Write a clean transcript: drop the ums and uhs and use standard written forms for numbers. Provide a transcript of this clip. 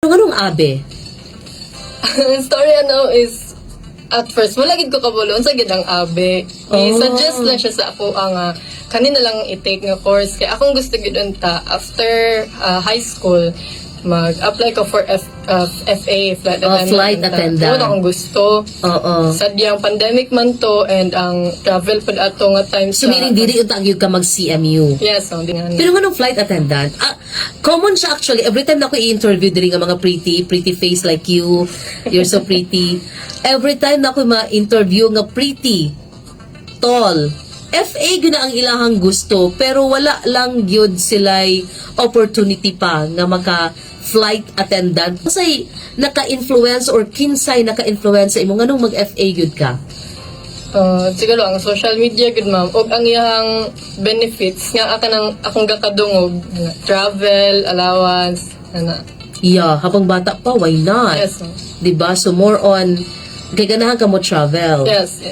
Nganong ABE? Ang story ano is at first wala gid ko kabalo unsa gid ang ABE. I-suggest lang siya sa ako ang kanina lang i-take nga course kay akong gusto gid unta after high school mag-apply ko for FA, flight Oh, attendant. Flight attendant. Mao akong gusto. Sadyang pandemic man to and ang travel pud ato nga time. So meaning dili unta gyud ka mag CMU. Yes, oh, di nga. Pero nganong flight attendant? Ah, common siya actually. Every time na ako i-interview diri nga mga pretty, pretty face like you, you're so pretty. Every time na ako ma-interview nga pretty, tall, FA gyud na ang ilahang gusto, pero wala lang gyud sila'y opportunity pa nga maka flight attendant. Unsay naka-influence or kinsay naka-influence sa imo nganong mag-FA gyud ka? Siguro ang social media gud, ma'am, ug ang iyang benefits nga aka nang akong gakadungog nga travel allowance ana. Yeah, habang bata pa, why not? Yes, ma'am. 'Di ba? So more on kay ganahan ka mo travel. Yes.